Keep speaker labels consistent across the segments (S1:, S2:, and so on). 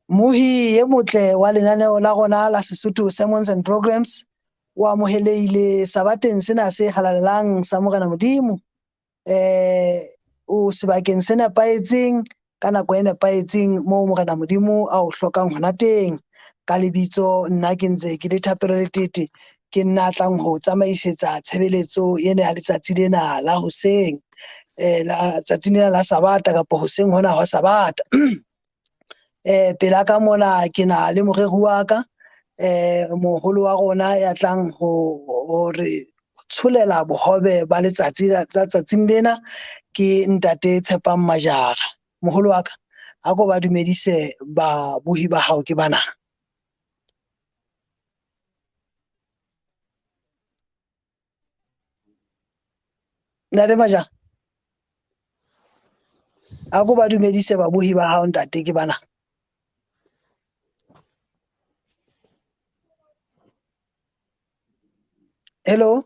S1: Mohi e motle wa lenaneo la rona la Sesotho Sermons and Programs o amohelehile sabateng sena se halalelang sa Morena Modimo. O sebakeng se nepahetseng ka nako e nepahetseng moo Morena Modimo a o hlokang hona teng. Ka lebitso nna ke ntse ke le Thapelo Letete, ke nna tlang ho tsamaisetsa tshebeletso ena ya letsatsi lena la hoseng, la tsatsing lena la Sabata kapa hoseng hona hwa Sabata. Pela ka mona ke na le moreri wa ka, moholo wa rona ya tlang ho re tsholela bohobe ba letsatsi la tsatsing lena, ke ntate Tshepang Majara. Moholo wa ka, a ko ba dumedise babohi ba hao ke bana. Ntate Majara, a ko ba dumedise babohi ba hao ntate ke bana. Hello,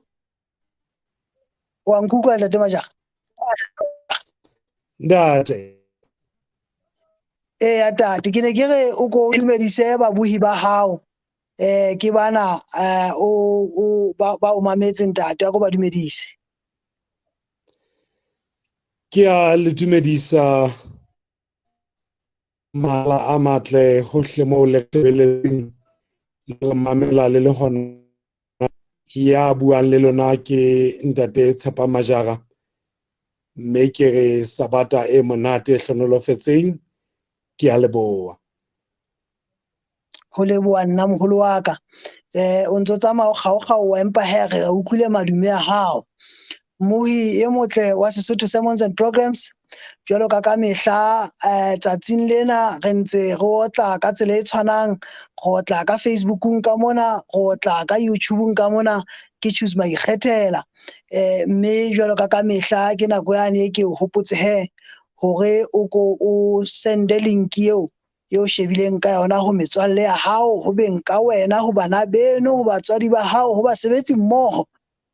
S1: wa nkutlwa ntate Majara?
S2: Ntate.
S1: Eya tate, ke ne ke re o ko dumedise babohi ba hao. Ke bana o ba o mametse ntate, a ko ba dumedise.
S2: Ke a le dumedisa mala a matle hohle moo le lebeletseng le mamela le le hona. Ya buang le lona ke ntate Tshepa Majara, mme ke re Sabata e monate e hlonolofetseng. Ke a leboha.
S1: Ho leboha nna moholo wa ka. O ntso tsamaya o kgaokgaowa, empa he re utlwile madume a hao. Mohi e motle wa Sesotho Sermons and Programs, jwalo ka ka mehla tsatsing lena re ntse re otla ka tsela e tshwanang, re otla ka Facebookung ka mona, re otla ka YouTubeung ka mona, ke Choose Maikgethela. Mme jwalo ka ka mehla ke nako yane ke o hopotse he hore o ko o sende link eo eo shebileng ka yona ho metswalle ya hao, ho beng ka wena, ho bana beno, ho batswadi ba hao, ho basebetsi mmoho.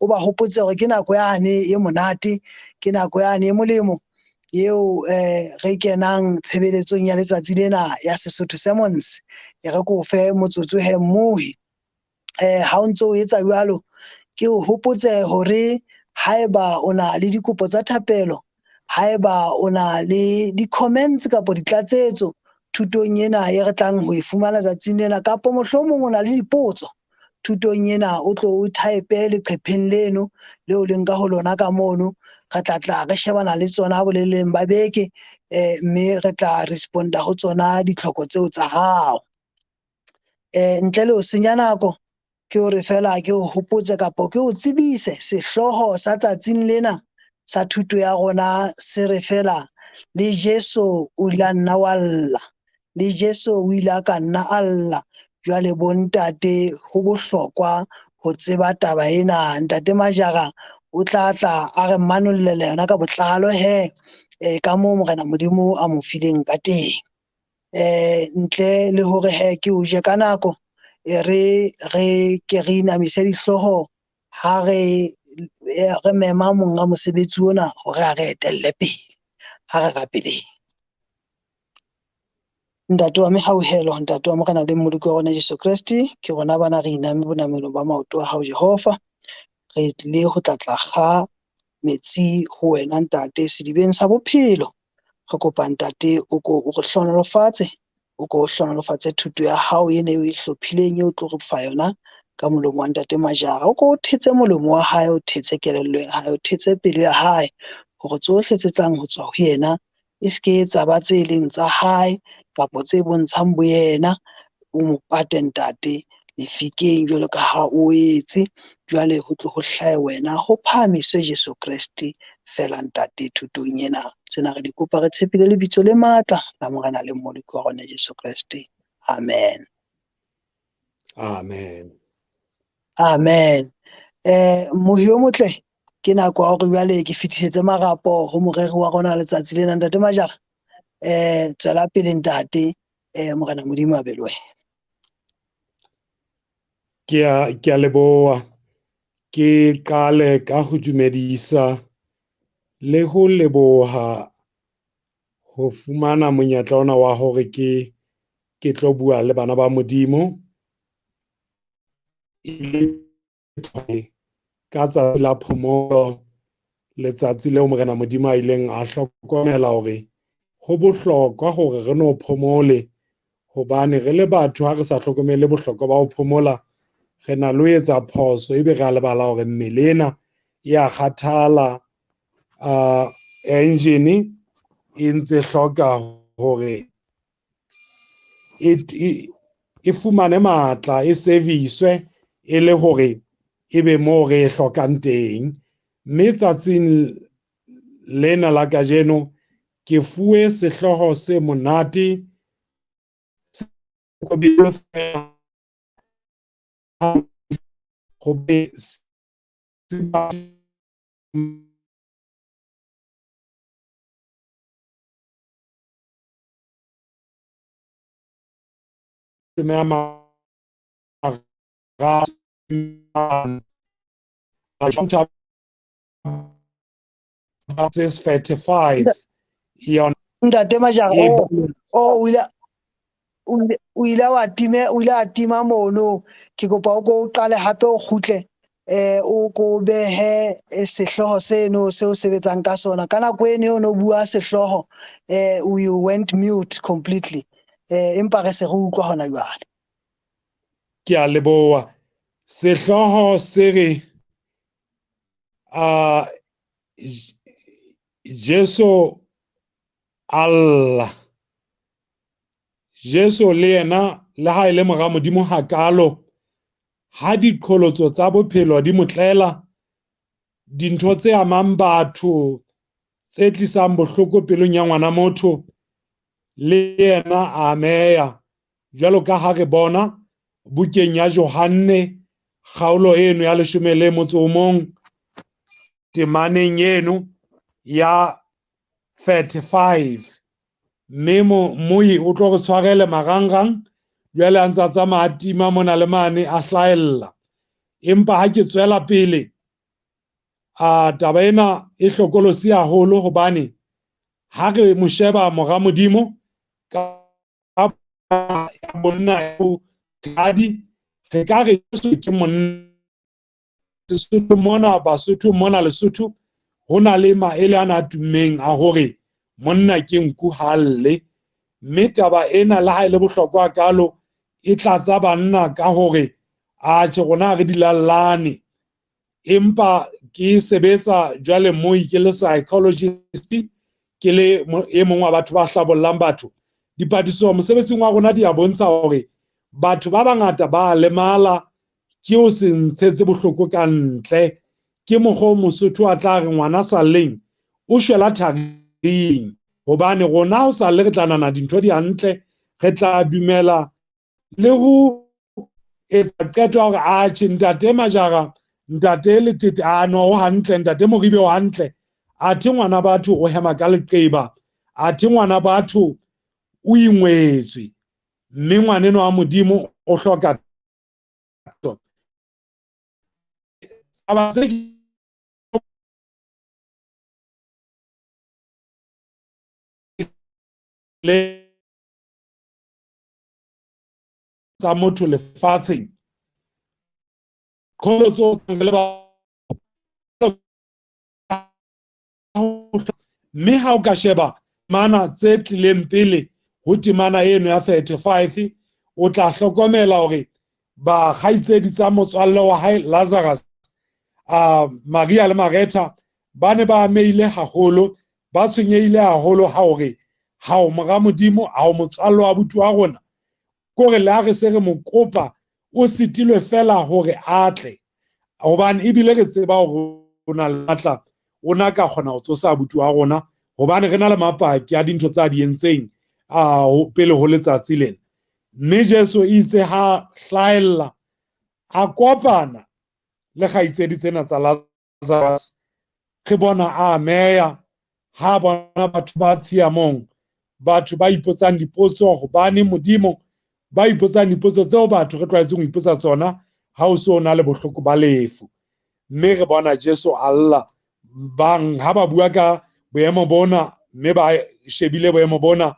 S1: O ba hopotse hore ke nako yane e monate, ke nako yane e molemo eo re kenang tshebeletsong ya letsatsi lena ya Sesotho Sermons. E re ko fe motsotso he mmohi. Ha o ntso o etsa jwalo, ke o hopotse hore haeba o na le dikopo tsa thapelo, haeba o na le di-comments kapa ditlatsetso thutong ena e re tlang ho e fumana tsatsing lena, kapa mohlomong o na le dipotso thutong ena, o tlo o type leqepheng leno leo leng ka ho lona ka mono, re tla tla re shebana le tsona boleleng ba beke, mme re tla responda ho tsona ditlhoko tseo tsa hao. Ntle le ho senya nako, ke hore fela ke o hopotse kapa ke o tsebise sehlooho sa tsatsing lena sa thuto ya rona se re fela le Jesu o ile a nna wa lla, le Jesu o ile a ka nna a lla. Jwale bontate, ho bohlokwa ho tseba taba ena. Ntate Majara o tla tla a re manollela yona ka botlalo he, ka moo Morena Modimo a mo fileng ka teng. Ntle le hore he ke o je ka nako, e re re ke re inamise dihlooho ha re re mema monga mosebetsi ona hore a re etelle pele. Ha re rapeleng. Ntate wa mehauhelo, ntate wa Morena le Mmoloki wa rona Jesu Kreste, ke rona bana re iname bonamelong ba maoto a hao Jehova. Re tlile ho tla tla kga metsi ho wena ntate sedibeng sa bophelo. Re kopa ntate o ko o re hlohonolofatse, o ko o hlohonolofatse thuto ya hao ena eo e hlophileng eo o tlo re fa yona ka molomo wa ntate Majara. O ko o thetse molomo wa hae, o thetse kelello ya hae, o thetse pelo ya hae, hore tsohle tse tlang ho tswa ho yena e se ke tsa ba tse leng tsa hae kapa tse bontshang boyena. O mo pate ntate lefikeng jwalo ka ha o etse. Jwale ho tlo ho hlahe wena, ho phahamiswe Jesu Kreste fela ntate thutong ena. Tsena re di kopa re tshepile lebitso le matla la Morena le Mmoloki wa rona Jesu Kreste. Amen.
S2: Amen.
S1: Amen. Mohi o motle, ke nako ya hore jwale ke fetisetse marapo ho moreri wa rona letsatsi lena ntate Majara. Tswela pele ntate, Morena Modimo a be le wena.
S2: Ke a leboha. Ke qale ka ho dumedisa le ho leboha ho fumana monyetla ona wa hore ke Ke tlo bua le bana ba Modimo ka tsatsi la phomolo, letsatsi leo Morena Modimo a ileng a hlokomela hore ho bohlokwa hore re no phomole, hobane re le batho ha re sa hlokomele bohlokwa ba ho phomola, re na le ho etsa phoso ebe re a lebala hore mmele ena e a kgathala, engine e ntse hloka hore e fumane matla, e service e le hore ebe moo re e hlokang teng. Mme tsatsing lena la kajeno ke fuwe sehlooho se monate ho be
S1: Ntate Majara, o ile a tima mono. Ke kopa o ko o qale hape o kgutle, o ko behe sehlooho seno seo sebetsang ka sona. Ka nako eno o no bua sehlooho, you went mute completely. Empa re se re utlwa hona jwale.
S2: Ke a leboha. Sehlooho se re Jesu Allah. Jesu le yena le ha e le mora Modimo hakalo, ha diqholotso tsa bophelo di motlela, dintho tse amang batho tse tlisang bohloko pelong ya ngwana motho, le yena a ameha. Jwalo ka ha re bona bukeng ya Johanne kgaolo eno ya 11 temaneng eno ya 35. Mme moyi o tlo re tshwarele marangrang jwale a ntse a tsamaya a tima mona le mane a hlahella. Empa ha ke tswela pele, a taba ena e hlokolosi haholo, hobane ha re mo sheba mora Modimo ka bonna tshadi, re ka re Jesu ke monna. Sesotho mona, Basotho mona Lesotho, ho na le maele ana a tummeng a hore monna ke nku ha lle. Mme taba ena le ha e le bohlokwa hakalo, e tlatsa banna ka hore atjhe rona re dilallane. Empa ke sebetsa jwale moi ke le psychologist, ke le e mong wa batho ba hlabollang batho. Dipatlisiso mosebetsing wa rona di a bontsha hore batho ba bangata ba lemala ke ho se ntshetse bohloko ka ntle. Ke mokgwa o Mosotho a tla re ngwana sa lleng o shwela tharing, hobane rona ho sa lle re tla nahana dintho di hantle, re tla dumela le ho etsa qeto ya hore atjhe ntate Majara, ntate Letete a no o hantle, ntate Moribe o hantle, athe ngwana batho o hema ka leqeba, athe ngwana batho o ingwetswe, mme ngwaneno wa Modimo o hloka taba tse le tsa motho lefatsheng. Qholotso le ba mme ha o ka sheba mana tse tlileng pele ho temana eno ya 35, o tla hlokomela hore ba kgaitsedi tsa motswalle wa hae Lazarus, Maria le Martha ba ne ba amehile haholo, ba tshwenyehile haholo ha hore ha o mora Modimo, ha o motswalle wa abuti wa rona, kore le ha re se re mo kopa o sitilwe fela hore a tle, hobane ebile re tseba hore o na le matla, o na ka kgona ho tsosa abuti wa rona, hobane re na le mapaki a dintho tsa di entseng pele ho letsatsi lena. Mme Jesu itse ha hlahella a kopana le kgaitsedi tsena tsa Lazarus, re bona a ameha ha bona batho ba tshiamong, batho ba ipotsang dipotso hobane Modimo, ba ipotsang dipotso tseo batho re tlwaetseng ho ipotsa tsona ha o so na le bohloko ba lefu. Mme re bona Jesu a lla bang ha ba bua ka boemo bona, mme ba shebile boemo bona.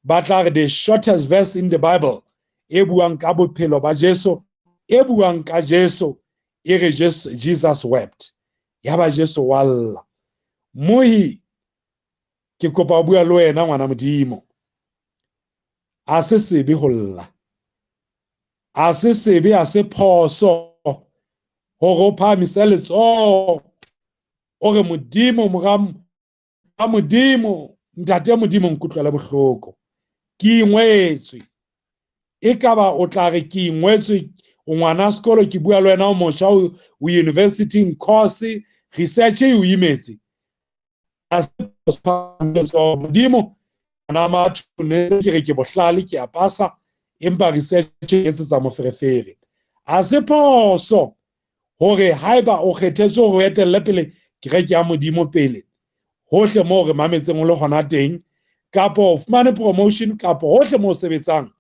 S2: Ba tla re the shortest verse in the Bible e buang ka bophelo ba Jesu, e buang ka Jesu, e re Jesus wept. Yaba Jesu wa lla. Mohi, ke kopa ho bua le wena ngwana Modimo. A se sebe ho lla. A se sebe, a se phoso hore o phahamise letsoho o re Modimo, mora Modimo, ntate Modimo, nkutlwele bohloko. Ke ingwetswe. Ekaba o tla re ke ingwetswe, o ngwana sekolo, ke bua le wena o motjha, o university course, research e o imetse. A se phoso Modimo, ngwana matho ne ke re ke bohlale, ke a pasa, empa research e etsetsa moferefere. A se phoso hore haeba o kgethetswe hore o etelle pele kereke ya Modimo pele, hohle moo re mametseng o le hona teng, kapa o fumane promotion, kapa hohle moo o sebetsang,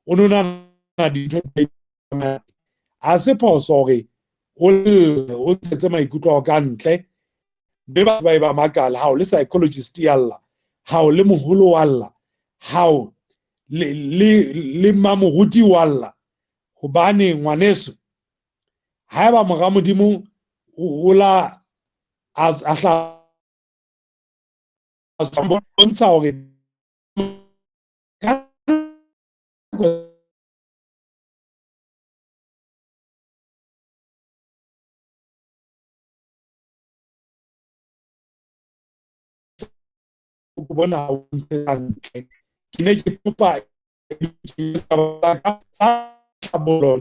S2: o no nahana dintho di A se phoso hore o lle, o ntshetse maikutlo ao ka ntle, mme batho ba e ba makala, ha o le psychologist ya lla, ha o le moholo wa lla, ha o le mamoruti wa lla. Hobane ngwaneso, haeba mora Modimo o la a hla bontsha hore ka bona o ntshetsa ntle. Ke ne ke kopa tsa tlhabollo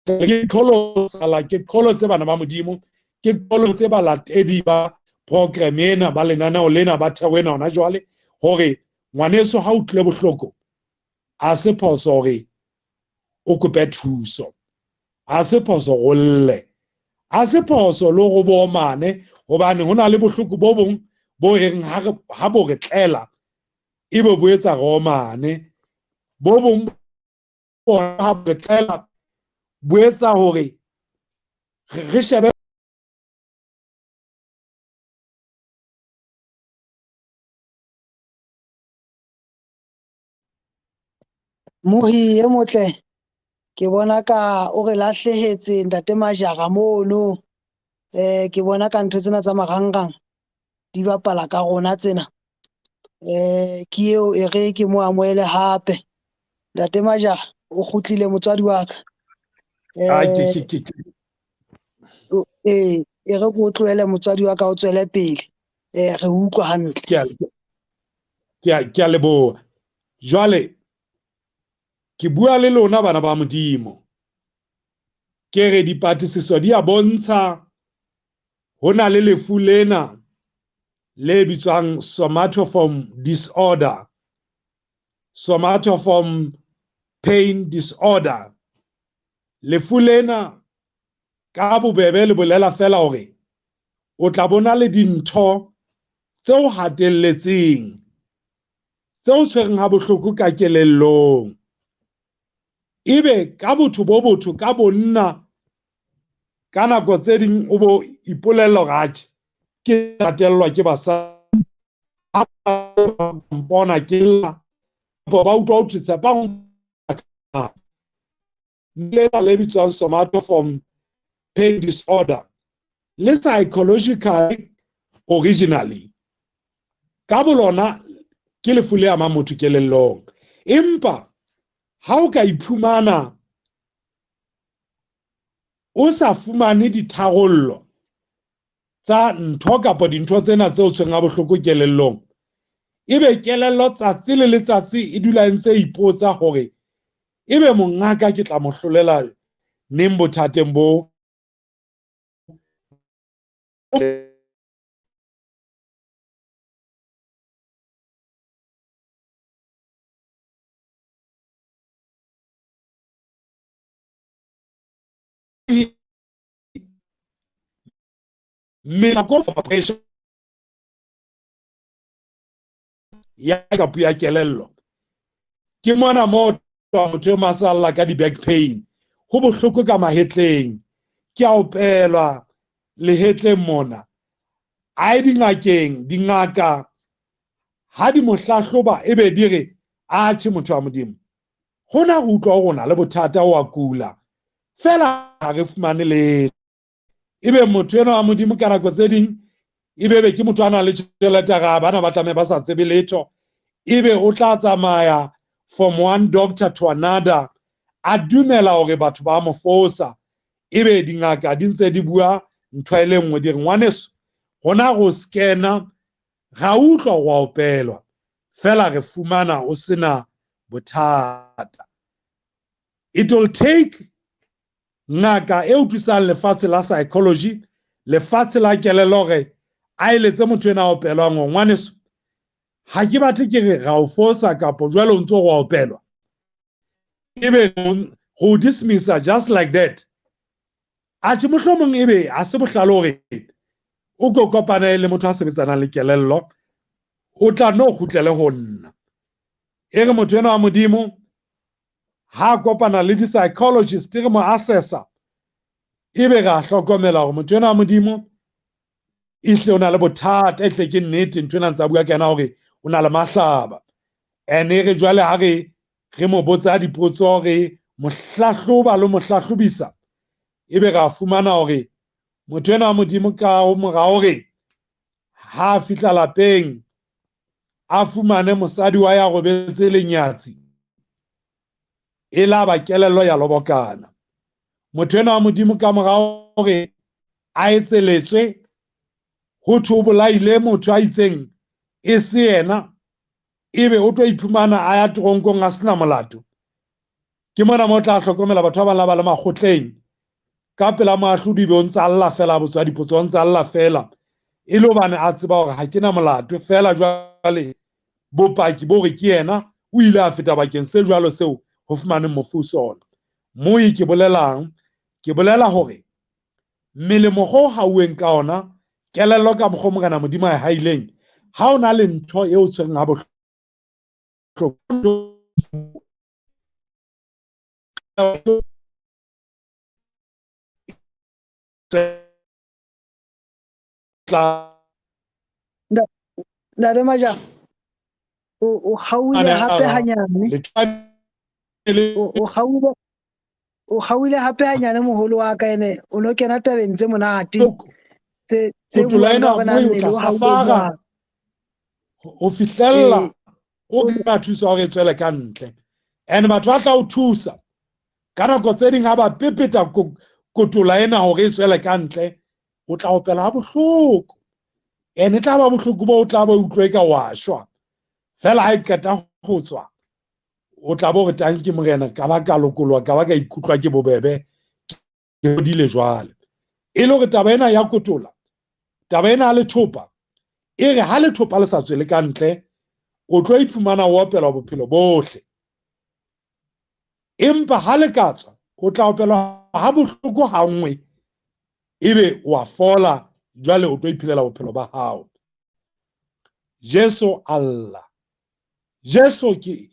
S2: ke qholotsa, ke qholotse bana ba Modimo, ke qholotse balatedi ba program ena, ba lenaneo lena, ba thero ena hona jwale, hore ngwaneso ha o utlwile bohloko, a se phoso hore o kope thuso, a se phoso ho lle, a se phoso le hore bo omane, hobane ho na le bohloko bo bong bo reng ha bo re tlela, ebe bo etsa re omane. Bo bong bona ha bo re tlela, bo etsa hore re shebe
S1: Mohi e motle, ke bona ka o re lahlehetse ntate Majara mono. Ke bona ka ntho tsena tsa marangrang di bapala ka rona tsena. Ke eo e re ke mo amohele hape. Ntate Majara o kgutlile motswadi wa ka. E re ke o tlohele motswadi wa ka o tswele pele. Re utlwa hantle.
S2: Ke a leboha. Jwale ke bua le lona bana ba Modimo. Ke re dipatlisiso di a bontsha ho na le lefu lena le bitswang somatoform disorder, somatoform pain disorder. Lefu lena ka bobebe le bolela fela hore o tla bona le dintho tse o hatelletseng, tse o tshwereng ha bohloko ka kelellong. Ebe ka botho bo botho, ka bonna, ka nako tse ding o bo ipolella hore atjhe, ke hatellwa ke basadi, ha ba mpona ke lla, kapa ba utlwa ho thwe Tshepang lena le bitswang somatoform pain disorder, le psychologically originally ka bolona ke lefu le amang motho kelellong. Empa ha o ka iphumana o sa fumane ditharollo tsa ntho kapa dintho tsena tse o tshwereng ha bohloko kelellong, ebe kelello tsatsi le letsatsi e dula e ntse e ipotsa hore ebe mongaka ke tla mo hlolela neng bothateng bo. Melako pressure ya kapu ya kelello. Ke mona mo motho e masalla ka di-back pain, ho bohloko ka mahetleng, ke a opelwa lehetleng mona. A ye dingakeng, dingaka Ha di mo hlahloba ebe di re atjhe motho wa Modimo, hona re utlwa hore o na le bothata, wa kula fela ha re fumane letho. Ebe motho enwa wa Modimo ka nako tse ding ebe be ke motho a nang le tjhelete, ra bana ba tlameha ba sa tsebe letho, ebe o tla tsamaya from one doctor to another, a dumela hore batho ba mo fosa, ebe dingaka di ntse di bua ntho e le nngwe, di re ngwaneso hona go scanner ra utlwa wa opelwa fela re fumana o sena bothata. It will take ngaka e utlwisang lefatshe la psychology, lefatshe la kelello, hore a eletse motho ena a opelwang hore ngwaneso ha ke batle ke re ra o fosa kapo jwale o ntso wa opelwa, ebe go dismissa just like that. Atjhe mohlomong ebe ha se bohlale hore o ko kopane le motho a sebetsanang le kelello, o tla no kgutlele ho nna. E re motho enwa wa Modimo ha kopana le di-psychologist re mo assessa, ebe re a hlokomela hore motho enwa wa Modimo ehle o na le bothata, ehle ke nnete ntho ena ntse a bua ka yena hore o na le mahlaba. Ene re jwale ha re re mo botsa dipotso, re mo hlahloba le mo hlahlobisa, ebe ra fumana hore motho enwa wa Modimo ka mora hore ha a fihla lapeng a fumane mosadi wa ya robetse lenyatsi, e la ba kelello ya lobokana. Motho enwa wa Modimo ka mora hore a etseletswe ho thwe o bolaile motho a itseng e se yena, ebe o tlo iphumana a ya toronkong a sena molato. Ke mona mo tla hlokomela batho ba bang ba le makgotleng ka pela moahlodi, be o ntsa lla fela, a botswa dipotso, o ntsa lla fela, e le hobane a tseba hore ha ke na molato. Fela jwale bopaki bo re ke yena o ile a feta bakeng se jwalo seo ho fumaneng mofu sona. Moi ke bolelang, ke bolela hore mmele mokgwa o hauweng ka ona, kelello ka mokgwa Morena Modimo a e haileng, ha o na le ntho e o tshwereng ha bohloko,
S1: Ntate Majara, o hauile hape hanyane. O hauile hape hanyane moholo wa ka, ene o no kena tabeng tse monate tse buang ka hore na mmele o hauile
S2: ho fihlella o ka thusa hore e tswele ka ntle. And batho ba tla o thusa ka nako tse ding ha ba pepeta kotola ena hore e tswele ka ntle, o tla opela ha bohloko. Ene e tla ba bohloko bo o tla ba utlwe ka wa shwa. Fela ha e qeta ho tswa, o tla bo re tanki Morena, ka ba ka lokoloha, ka ba ka ikutlwa ke bobebe, ke hodile jwale. E le hore taba ena ya kotola, taba ena ya lethopa, e re ha lethopa le sa tswele ka ntle, o tlo iphumana o opelwa bophelo bohle. Empa ha le ka tswa, o tla opelwa ha bohloko ha nngwe, ebe wa fola, jwale o tlo iphelela bophelo ba hao. Jesu Allah. Jesu ke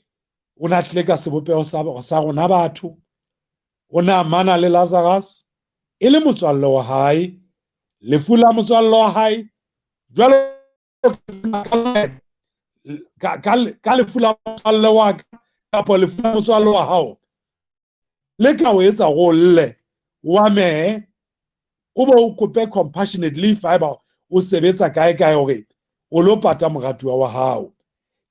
S2: o na tlile ka sebopeho sa rona batho. O na mana le Lazarus e le motswalle wa hae, lefu la motswalle wa hae, jwalo ka lefu la motswalle wa ka kapa lefu la motswalle wa hao, le ka o etsa go lle wa mehe, o be o kope compassionate leave haeba o sebetsa kae kae hore o lo pata moratuwa wa hao.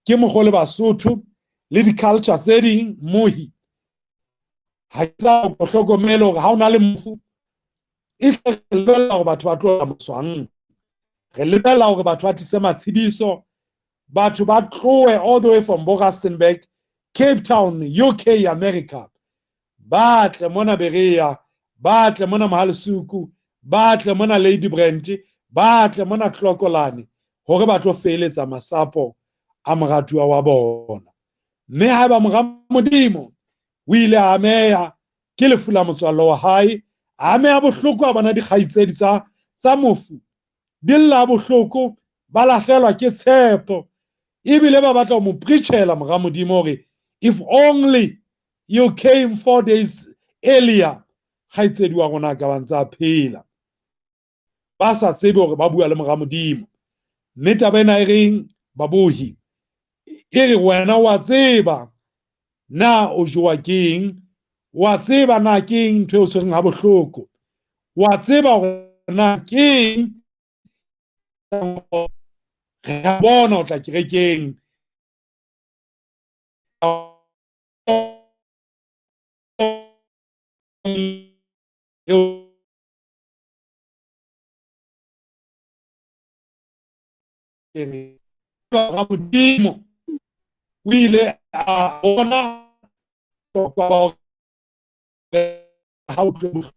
S2: Ke mokgwa le Basotho le di-culture tse ding mohi ha ke sa o hlokomele hore ha o na le mofu, e hle re lebella hore batho ba tlo moswang, re lebella hore batho ba tlise matshediso, batho ba tlohe all the way from bo Rustenburg, Cape Town, UK, America, ba tle mona Berea, ba tle mona Mohalesuku, ba tle mona Lady Brent, ba tle mona Tlokolane, hore ba tlo feeletsa masapo a moratuwa wa bona. Mme haeba mora Modimo o ile a ameha ke lefu la motswalle wa hae, a ameha bohloko a bona dikgaitsedi tsa mofu di lla bohloko, ba lahlelwa ke tshepo, ebile ba batla ho mo preachela mora Modimo hore if only you came 4 days earlier, kgaitsedi wa rona a ka ba ntse a phela. Ba sa tsebe hore ba bua le mora Modimo. Mme taba ena e reng babohi, E re wena wa tseba na o jowa keng, wa tseba na keng ntho e o tshwereng ha bohloko, wa tseba hore na keng re a bona o tla kerekeng. Modimo o ile a bona ha o utlwe bohloko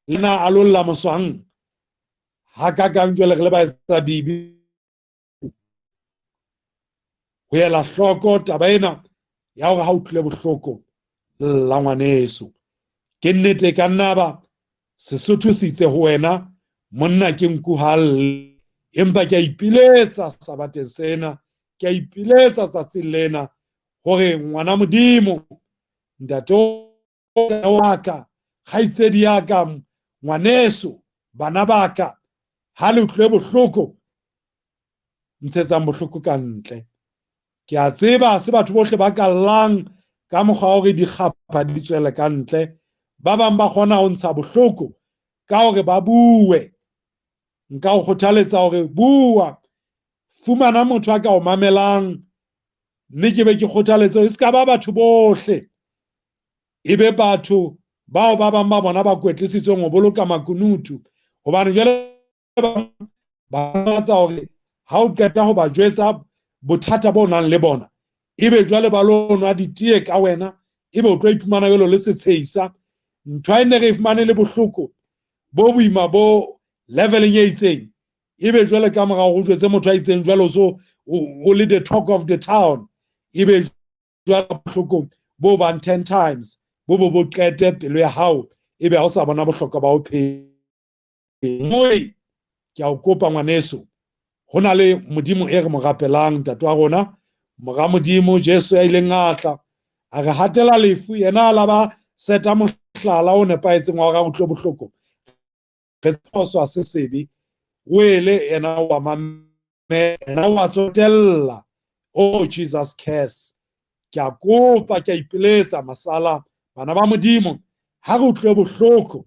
S2: le na a lolla moswang ha ka kang jwale re le baetsa dibe ho ela hloko taba ena ya hore ha o utlwile bohloko la ngwaneso. Ke nnete ka nna ba Sesotho se itse ho wena monna ke nku ha lle, empa ke a ipiletsa sabateng sena, ke a ipiletsa tsatsing lena hore ngwana Modimo, ntate wa ka, kgaitsedi ya ka, ngwaneso, bana ba ka, ha le utlwe bohloko, ntshetsang bohloko ka ntle. Ke a tseba se batho bohle ba ka llang ka mokgwa wa hore dikgapha di tswele ka ntle. Ba bang ba kgona ho ntsha bohloko ka hore ba bue. Nka o kgothaletsa hore bua, fumana motho a ka o mamelang, mme ke be ke kgothaletse e ska ba batho bohle, e be batho bao ba bang ba bona ba kwetlisitsweng ho boloka makunutu. Hobane jwale ba batla hore ha o qeta ho ba jwetsa bothata bo nang le bona, ebe jwale ba lo nwa ditee ka wena, ebe o tlo iphumana jwalo le setsheisa. Ntho e ne re e fumane le bohloko bo boima bo leveleng e itseng, ebe jwale ka morao ho jwetse motho a itseng jwalo so o le the talk of the town, ebe jwale bohloko bo bang 10 times bo bo bo qete pelo ya hao, ebe ha o sa bona bohlokwa ba ho phela. Moi ke a o kopa ngwaneso, ho na le Modimo e re mo rapelang, ntate wa rona, mora Modimo Jesu ya ileng a tla a re hatela lefu, yena a la ba seta mohlala o nepahetseng wa hore a utlwe bohloko. Re phoswa se sebe, o ele yena wa mamela, yena wa tsotella. Oh Jesus cares. Ke a kopa, ke a ipiletsa masala, bana ba Modimo, ha re utlwe bohloko,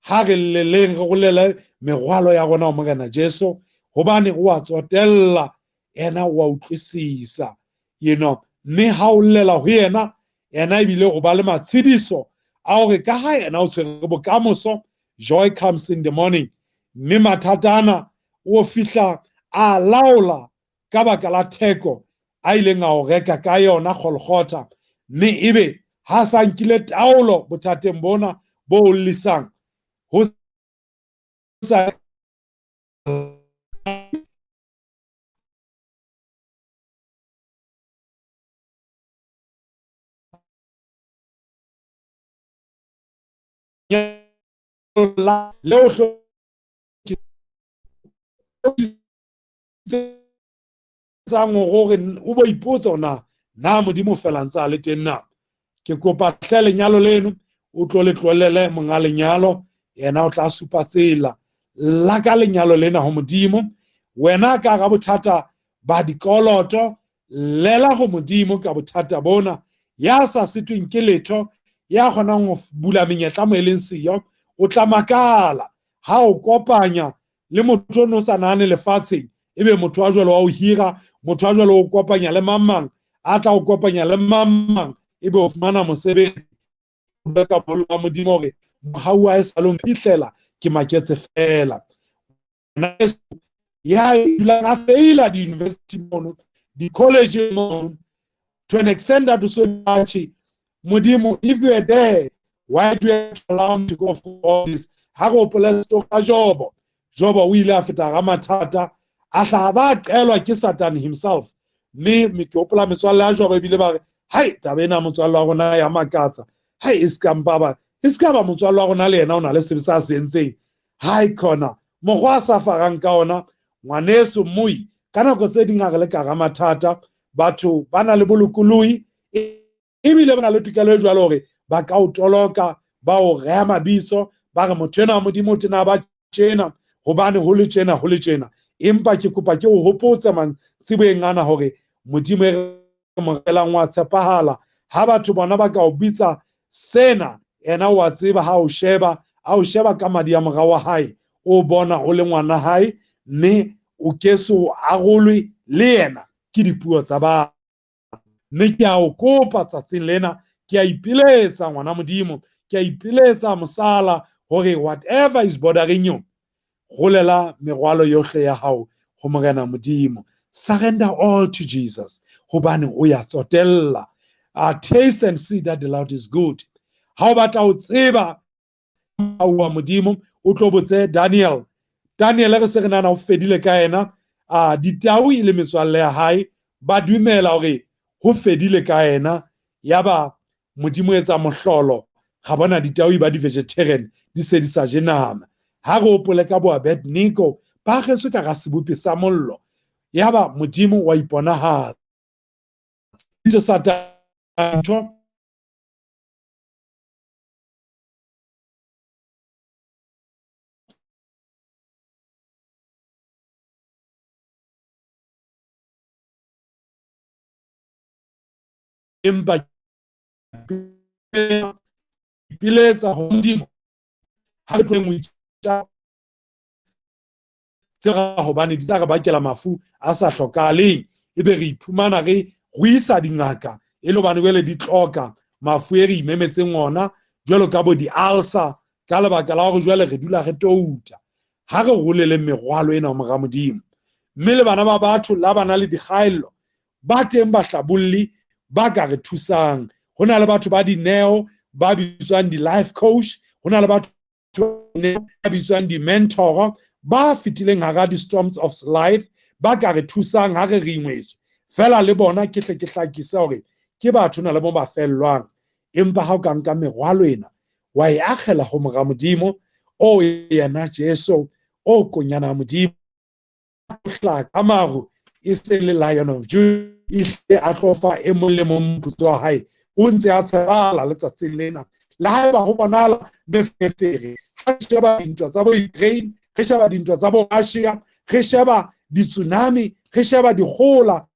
S2: ha re lleleng, re rolele merwalo ya rona ho Morena Jesu, hobane o a tsotella, yena o a utlwisisa, you know. Mme ha o llela ho yena, yena ebile o ba le matshediso a hore ka ha yena o tshwere bokamoso, joy comes in the morning. Mme mathata ana o fihla a laola ka baka la theko a ileng a o reka ka yona Golgotha, mme ebe ha sa nkile taolo bothateng bona bo o llisang, ho sa le o hlokisang hore o bo ipotse hore na Modimo fela ntse a le teng na. Ke kopa hle lenyalo leno o tlo le tlohellele monga lenyalo, yena o tla supa tsela. La ka lenyalo lena ho Modimo, wena ka hara bothata ba dikoloto, lela ho Modimo ka bothata bona. Ya sa sitweng ke letho, ya kgonang ho bula menyetla mo e leng siyo, o tla makala ha o kopanya le motho o no sa nahane lefatsheng, ebe motho wa jwalo wa o hira, motho wa jwalo o kopanya le mang mang, a tla o kopanya le mang mang, ebe o fumana mosebetsi. Ka bolo ba Modimo hore mohau wa hae sa lo mphihlela, ke maketse fela. Ya dulang a feila di-university mono, di-college mono, to an extent that so much, Modimo, if you are there, why do you have to allow me to go through all this? Ha re hopola story ya Jobo. Jobo o ile a feta hara mathata, a hlaha ba qelwa ke Satan himself. Mme ke hopola metswalle ya Jobo ebile ba re, hai, taba ena motswalle wa rona ya makatsa. Hai, e ska mpa ba, e ska ba motswalle wa rona le yena o na le sebe sa se entseng. Hai khona, mokgwa a sa farang ka ona, ngwaneso moi, ka nako tse ding ha re le ka hara mathata, batho ba na le bolokolohi, ebile ba na le tokelo e jwalo hore ba ka o toloka, ba o reha mabitso, ba re motho enwa wa Modimo o tena ba tjena, hobane ho le tjena, ho le tjena. Empa ke kopa ke o hopotse mantsiboyeng ana hore Modimo e re mo relang wa tshepahala. Ha batho bona ba ka o bitsa sena, yena wa tseba ha o sheba, a o sheba ka madi a mora wa hae, o bona o le ngwana hae, mme o ke se o arolwe le yena ke dipuo tsa batho. Mme ke a o kopa tsatsing lena, ke a ipiletsa ngwana Modimo, ke a ipiletsa mosala hore whatever is bothering you, rolela merwalo yohle ya hao ho Morena Modimo. Surrender all to Jesus, hobane o ya tsotella. Taste and see that the Lord is good. Ha o batla ho tseba wa Modimo, o tlo botse Daniel. Daniel re se re nana o fedile ka yena. Ditau e le metswalle ya hae, ba dumela hore ho fedile ka yena. Yaba Modimo etsa mohlolo, ga bona ditau ba di-vegetarian di se di sa je nama. Ha re hopole ka bo Abednego, ba akgetswe ka sebopi sa mollo. Yaba Modimo wa iponahala. Ntho empa ipiletsa ho Modimo ha re tloheng ho itja tsera, hobane di tla re bakela mafu a sa hlokahaleng. Ebe re iphumana re ruisa dingaka e le hobane jwale di tloka mafu e re imemetseng ona, jwalo ka bo di-ulcer, ka lebaka la hore jwale re dula re touta. Ha re roleleng merwalo ena ho mora Modimo. Mme le bana ba batho la bana le dikgaello, ba teng bahlabolli ba ka re thusang. Ho na le batho ba dineo ba bitswang di-life coach, ho na le batho ba bitswang di-mentor ba fetileng hara di-storms of life, ba ka re thusang ha re re ingwetswe. Fela le bona ke hle ke hlakise hore ke batho na le mo ba fellwang. Empa ha o ka nka merwalo ena wa e akgela ho mora Modimo, o yena Jesu, o konyana Modimo, hlaka maru e se le Lion of Judah, e hle a tlo fa e mong le mong moputso wa hae. O ntse a tshepahala letsatsing lena. Le haeba ho bonahala meferefere, ha re sheba dintwa tsa bo Ukraine, re sheba dintwa tsa bo Russia, re sheba di-tsunami, re sheba dikgola,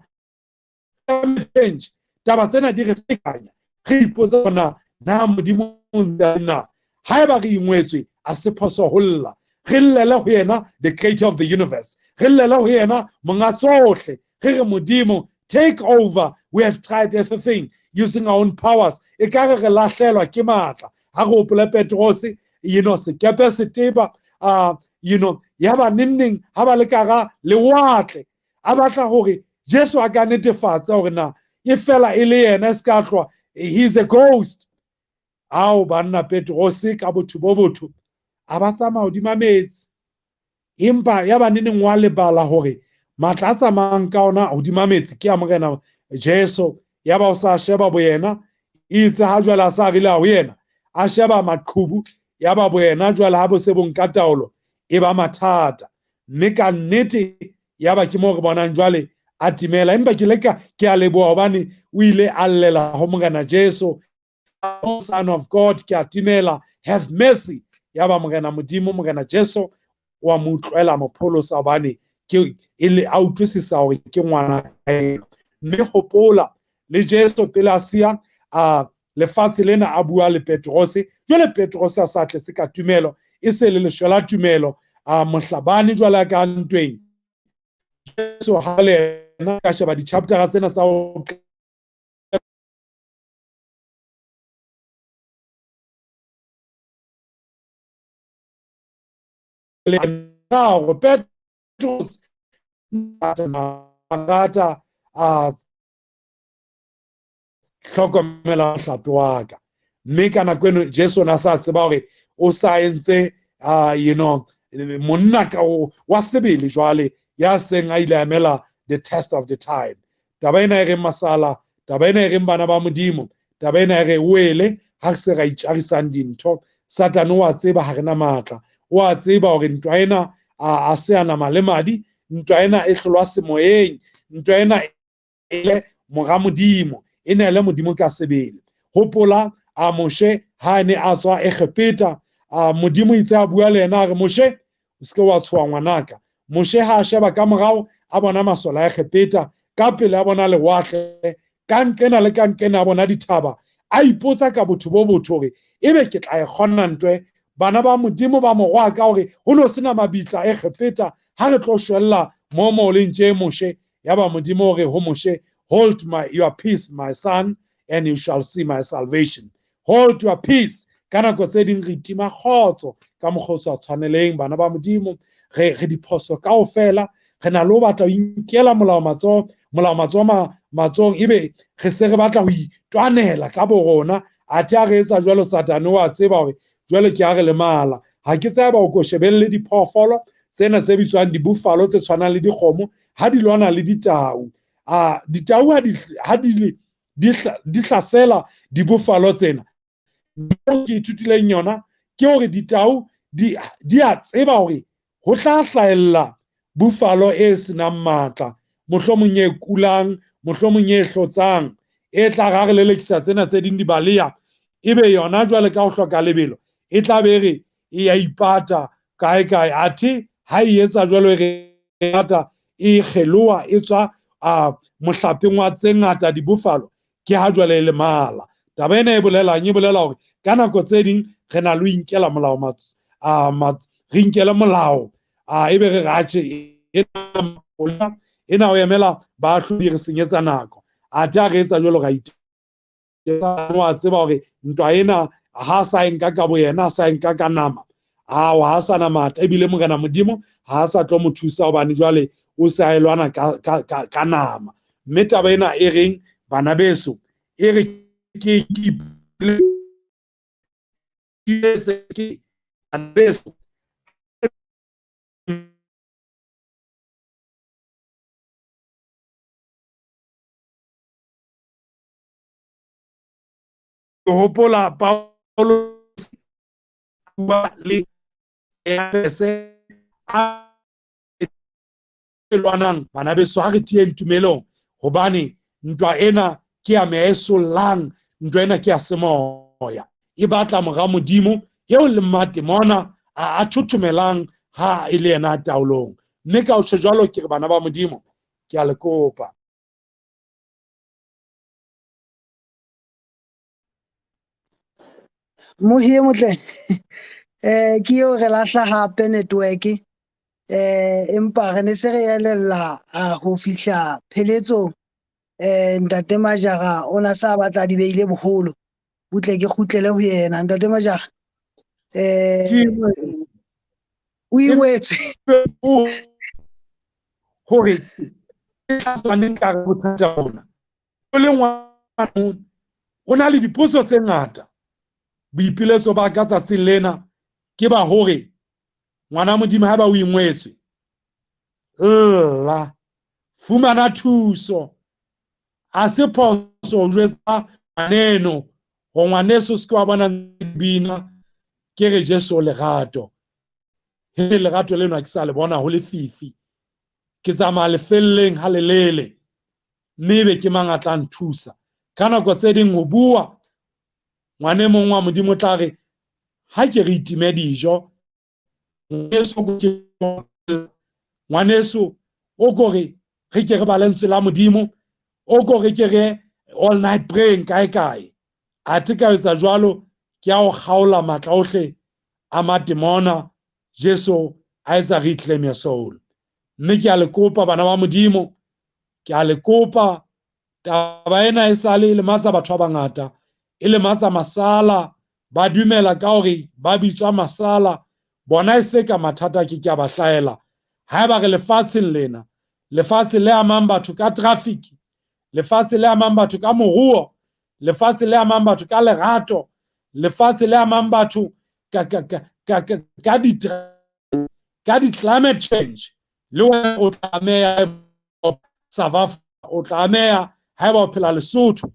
S2: climate change, taba tsena di re fekanya. Re ipotsa hore na Modimo o ntse a na. Haeba re ingwetswe, a se phoso ho lla. Re llele ho yena, the creator of the universe. Re llele ho yena, monga tsohle. Re re Modimo, take over. We have tried everything using our own powers. E ka re re lahlelwa ke matla. Ha re hopole Petrose, you know, sekepe se teba, you know, ya ba neng ha ba le ka hara lewatle. A batla hore Jesu a ka netefatsa hore na e fela e le yena, e se ka hlwa, he's a ghost. Ao banna Petrose ka botho bo botho a ba tsamaya hodima metsi. Empa ya ba neneng wa lebala hore matla a tsamayang ka ona hodima metsi ke a Morena Jesu. Ya ba o sa sheba boyena, itse ha jwale a sa rile ho yena, a sheba maqhubu, ya ba boyena jwale ha bo se bo nka taolo, e ba mathata. Mme ka nnete ya ba ke mo re bonang jwale a timela. Empa ke leka ke a leboha hobane o ile a llela ho Morena Jesu, O Son of God, ke a timela, have mercy. Ya ba Morena Modimo, Morena Jesu wa mo utlwela, mo pholosa, hobane ke e le a utlwisisa hore ke ngwana hae. Mme hopola le Jesu pele a siya a lefatshe lena a bua le Petrose. Jwale Petrose a sa tletse ka tumelo, e se le leshwela tumelo, a mohlabani jwale a ka ntweng. Jesu ha le yena ka sheba di-chapter tsena tsa ho le Petrose rata a hlokomela mohlape wa ka. Mme ka nako eno Jesu o ne a sa tseba hore o sa entse, you know, monna ka wa sebele jwale ya seng a ile a emela the test of the time. Taba ena e reng masala, taba ena e reng bana ba Modimo, taba ena e re wele ha re se ra itjarisang dintho. Satane wa tseba ha rena matla, wa tseba hore ntwa ena a se a nama le madi, ntwa ena e hlolwa semoyeng, ntwa ena e le mora Modimo, e ne le Modimo ka sebele. Hopola a Moshe ha ne a tswa Egepeta, a Modimo itse a bua le yena a re, Moshe, o se ke wa tshoha ngwanaka. Moshe ha a sheba ka morao a bona masole a Egepeta, ka pele a bona lewatle, Ka nqena le ka nqena a bona dithaba, a ipotsa ka botho bo botho hore ebe ke tla e kgona ntwe. Bana ba Modimo ba mo roha ka hore ho no sena mabitla Egepeta, ha re tlo shwella mo mo leng tje Moshe. Yaba Modimo o re ho Moshe, hold your peace, my son, and you shall see my salvation. Hold your peace. Ka nako tse ding re itima kgotso ka mokgwa o sa tshwaneleng, bana ba Modimo. Re diphoso kaofela, re na le ho batla ho inkela molao matsoho, molao matsoho matsohong, ebe re se re batla ho itwanela ka borona. Athe ha re etsa jwalo, Satane wa tseba hore jwale ke a re lemala. Ha ke tsebe o ko shebelle diphoofolo tsena tse bitswang di-buffalo tse tshwanang le dikgomo ha di lwana le ditau. A ditau ha di hlasela di-buffalo tsena. Ntho ke ithutileng yona ke hore ditau di a tseba hore ho tla hlahella buffalo e senang matla, mohlomong e kulang, mohlomong e hlotsang, e tla ra re lelekisa tsena tse ding di baleha, ebe yona jwale ka ho hloka lebelo e tla be re e ya ipata kae kae. Athe ha e etsa jwalo, e re ata e kgeloha e tswa mohlapeng wa tse ngata di-buffalo, ke ha jwale e lemala. Taba ena e bolelang? E bolela hore ka nako tse ding re na le ho inkela molao re inkele molao, ebe re re atjhe, ena o emela baahlodi re senyetsa nako. Athe ha re etsa jwalo, ra wa tseba hore ntwa ena ha sa e nka ka boyena, ha sa e nka ka nama, ao ha sa na matla, ebile Morena Modimo ha sa tlo mo thusa hobane jwale o se a e lwana ka nama. Mme taba ena e reng, bana beso, e re ke ke bana beso, ke hopola Paulo bua le Efese a lwanang, bana beso, ha re tiyeng tumelong, hobane ntwa ena ke ya meya e sollang, ntwa ena ke ya semoya, e batla mora Modimo eo le matemona a thothomelang ha e le yena taolong. Mme ka ho tjho jwalo, ke re bana ba Modimo, ke a le kopa.
S1: Mohi e motle, ke eo re lahla hape network, empa re ne se re elella ho fihla pheletsong. Ntate Majara o na sa batla di beile boholo, butle ke kgutlele ho yena. Ntate Majara, o ingwetswe
S2: hore ke tla tswaneng ka re bothata bona. O le ngwana, o na le dipotso tse ngata. Boipiletso ba ka tsatsing lena ke ba hore ngwana Modimo ha ba o ingwetswe, lla, fumana thuso. Ha se phoso ho jwetsa ngwaneno hore ngwaneso se ke wa bona bina, ke re Jesu lerato. He lerato leno ha ke sa le bona ho lefifi, ke tsamaya lefelleng ha lelele, mme ebe ke mang a tla nthusa? Ka nako tse ding ho bua, ngwane mong wa Modimo tla re, ha ke re itime dijo, ngwaneso o ko re re ke re bale lentswe la Modimo, o ko re ke re all night praying kae kae. Athe ka etsa jwalo, ke a o kgaola matla ohle a matemona. Jesu a etsa reclaim your soul. Mme ke a le kopa bana ba Modimo, ke a le kopa, taba ena e sale e lematsa batho ba bangata, e lematsa masala, ba dumela ka hore ba bitswa masala, bona e se ka mathata ke ke a ba hlahela. Haeba re lefatsheng lena, lefatshe le amang batho ka traffic, lefatshe le amang batho ka moruo, lefatshe le amang batho ka lerato, lefatshe le amang batho ka di climate change, le wena o tlameha South Africa, o tlameha haeba o phela Lesotho.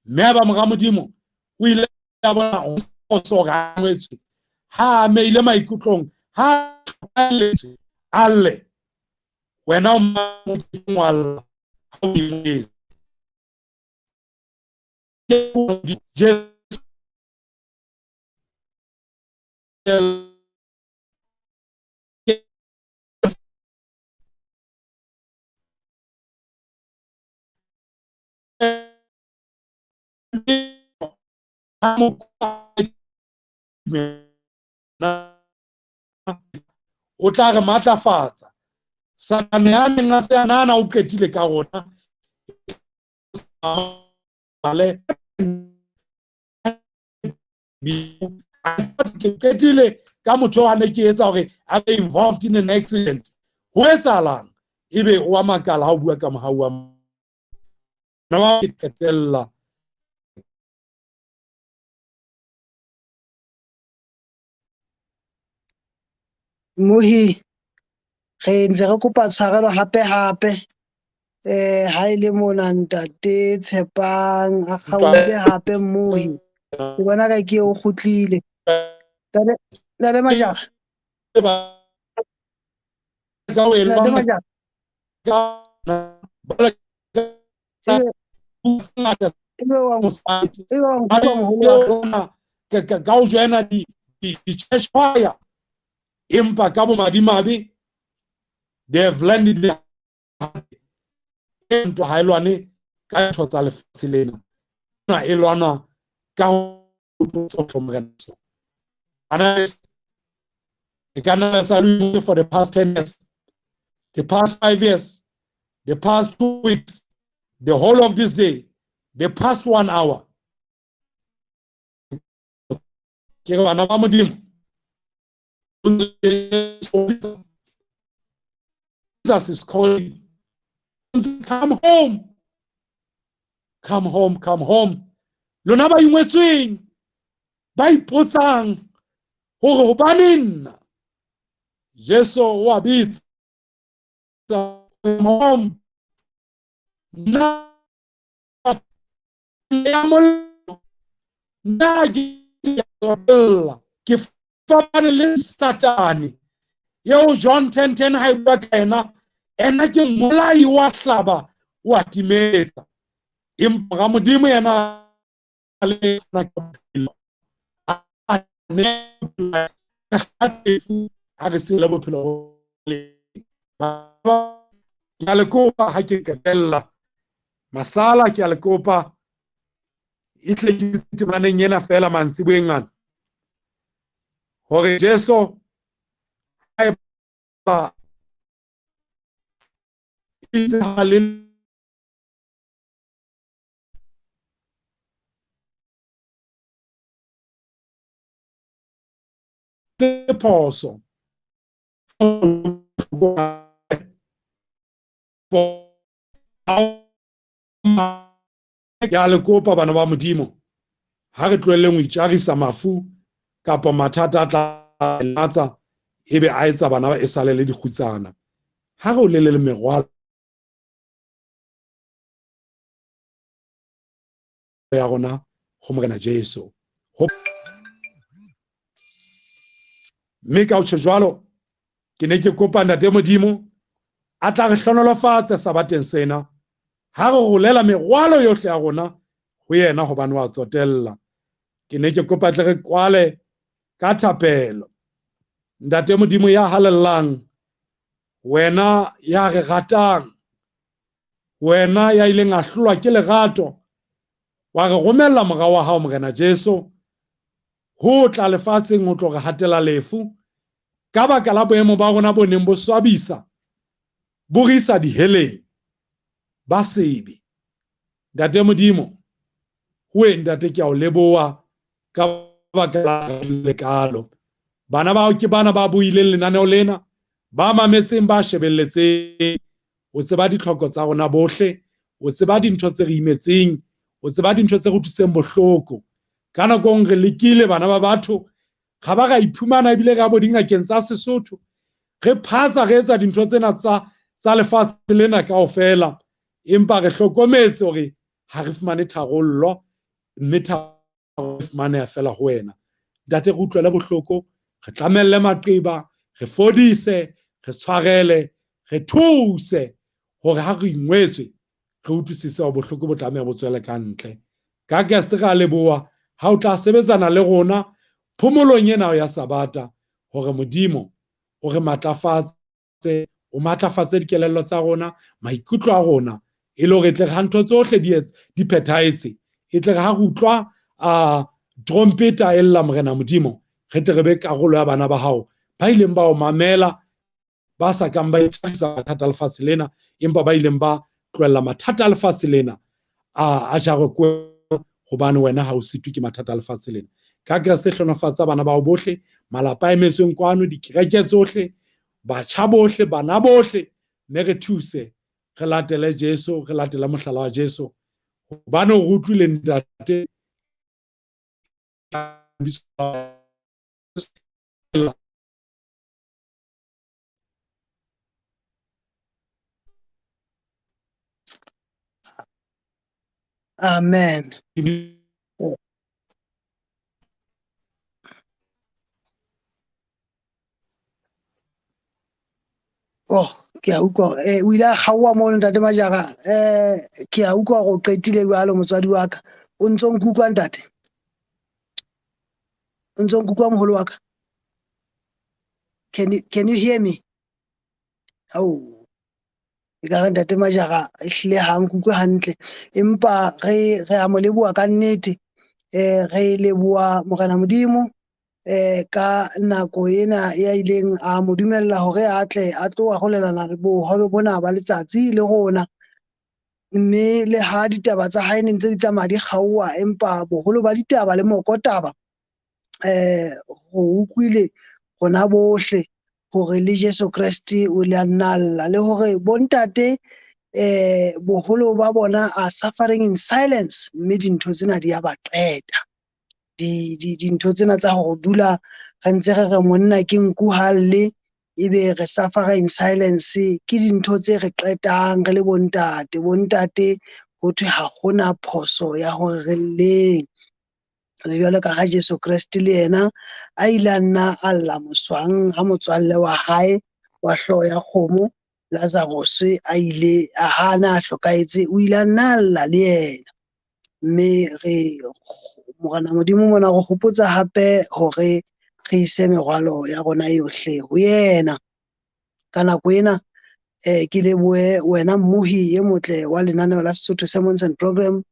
S2: Mme haeba mora Modimo o ile a bona ho so rangwetswe, ha a ameile maikutlong, ha a letse, a lle, wena o mang wa lla ha o ingwetse? Jesu O tla re matlafatsa. Satane a neng a se a nahana o qetile ka rona. Ke qetile ka motho a ne ke etsa hore a be involved in an accident. Ho etsahalang? Ebe o a makala ha o bua ka mohau wa nna ke qetella.
S1: Mohi, re ntse re kopa tshwarelo hape hape. Ha ile mona ntate Tshepang a kgaohile hape Mohi. Ke bona ka ke o kgutlile. Ntate Majara. Ntate Majara.
S2: Ka o joina di-church choir, empa ka bomadimabe they have landed ntwa ha e lwane ka ntho tsa lefatshe lena, na e lwana ka ho Morena. Ana e ka nna sa le for the past 10 years, the past 5 years, the past 2 weeks, the whole of this day, the past 1 hour. Ke re bana ba Modimo, Jesus is calling. Come home. Come home, come home. Lona ba ingwetsweng, ba ipotsang hore hobaneng nna? Jesu o a bitsa. Come home. Nna ya mollo, nna ke ke fapane le Satane eo John 10:10 ha e bua ka ena, ena ke mmolai wa hlaba wa timetsa, empa ga Modimo yena le ka bophelo a ne a re se le bophelo le ke a le kopa ha ke qetella masala, ke a le kopa e tle ke temaneng ena fela mantsiboeng ana hore Jesu haeba itse ha le phoso ke a le kopa bana ba Modimo, ha re tlohelleng ho itjarisa mafu kapa mathata a tla latsa ebe a etsa bana ba e sale le dikgutsana. Ha re o lele le merwalo ya rona ho Morena Jesu. Mme ka ho tjho jwalo, ke ne ke kopa Ntate Modimo a tla re hlonolofatse sabateng sena ha re rolela merwalo yohle ya rona ho yena, hobane wa tsotella. Ke ne ke kopa tle re kwale ka thapelo. Ntate Modimo ya halellang, wena ya re ratang, wena ya ileng a hlolwa ke lerato, wa re romella mora wa hao Morena Jesu ho tla lefatsheng ho tlo re hatela lefu ka baka la boemo ba rona bo neng bo swabisa, bo re isa diheleng ba sebe. Ntate Modimo, we ntate ke a o leboha ka baka la lekalo. Bana bao ke bana ba buileng lenaneo lena, ba mametseng, ba shebelletseng. O tseba ditlhoko tsa rona bohle, o tseba dintho tse re imetseng, o tseba dintho tse re utlwisitseng bohloko. Ka nakong re lekile bana ba batho, ga ba ra iphumana ebile re ya bo dingakeng tsa Sesotho, re phatsa re etsa dintho tsena tsa lefatshe lena kaofela, empa re hlokometse hore ha re fumane tharollo, mme tharollo e fumaneha fela ho wena. Ntate, re utlwele bohloko, re tlamelle maqeba, re fodise, re tshwarele, re thuse hore ha re ingwetswe re utlwisise hore bohloko bo tlameha bo tswele ka ntle. Ka Kreste re a leboha ha o tla sebetsana le rona phomolong ena ya Sabata, hore Modimo o re matlafatse, o matlafatse dikelello tsa rona, maikutlo a rona, e le hore e tle re ha ntho tsohle di phethahetse, e tle re ha re utlwa Trompeta e lla, Morena Modimo, re tle re be karolo ya bana ba hao ba ileng ba o mamela, ba sa kang ba ithakisa mathata a lefatshe lena, empa ba ileng ba tlohella mathata a lefatshe lena a jarwe hobane wena ha o sitwe ke mathata a lefatshe lena. Ka Kreste hlonofatsa bana bao bohle, malapa a emetsweng kwano, dikereke tsohle, batjha bohle, bana bohle, mme re thuse re latele Jesu, re latele mohlala wa Jesu, hobane o re utlwile Ntate.
S1: Amen. Oh, ke a utlwa o ile a kgaoha mono Ntate Majara. Ke a utlwa hore o qetile jwalo motswadi wa ka. O ntso nkutlwa ntate? O ntso nkutlwa moholo wa ka? Can you hear me? Oh. Ekare Ntate Majara ehlile ha nkutlwe hantle, empa re a mo leboha ka nnete. Re leboha Morena Modimo ka nako ena ya ileng a mo dumella hore a tle a tlo arolelana bohobe bona ba letsatsi le rona. Mme le ha ditaba tsa hae ne ntse di tsamaya di kgaoha, empa boholo ba ditaba le mokotaba ho utlwile rona bohle hore le Jesu Kreste o le a nna lla, le hore bontate boholo ba bona are suffering in silence, mme dintho tsena di a ba qeta. Dintho tsena tsa ho dula re ntse re re monna ke nku ha lle, ebe re suffer in silence, ke dintho tse re qetang re le bontate. Bontate ho thwe ha hona phoso ya hore re lleng. Le jwalo ka ha Jesu Kreste le yena a ile a nna a lla moswang ha motswalle wa hae wa hlooho ya kgomo Lazarus a ile a hana a hlokahetse, o ile a nna a lla le yena. Mme re Morena Modimo mona re hopotsa hape hore re ise merwalo ya rona yohle ho yena. Ka nako ena ke lebohe wena mmohi e motle wa lenaneo la Sesotho Sermons and Programs,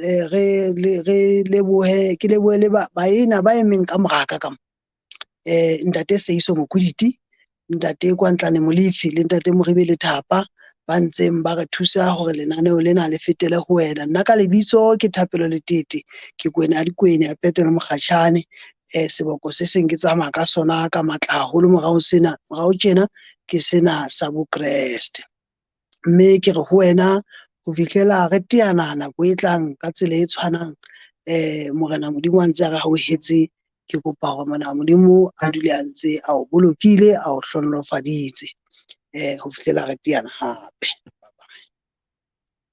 S1: re lebohe, ke lebohe le baena ba emeng ka moraka ka mo. Ntate Seiso Mokuditi, Ntate Kwantlane Molefi le Ntate Moribe Lethapa ba ntseng ba re thusa hore lenaneo lena le fetele ho wena. Nna ka lebitso ke Thapelo Letete, ke Kwena ya Dikwene ya Petelo Mokgatjhane. Seboko se seng ke tsamaya ka sona ka matla haholo morao sena, morao tjena ke sena sa Bokreste. Mme ke re ho wena ho fihlela re teana nako e tlang ka tsela e tshwanang, Morena Modimo a ntse a re hauhetse, ke kopa hore Morena Modimo a dule a ntse a o bolokile, a o hlohonolofaditse, ho fihlela re teana hape.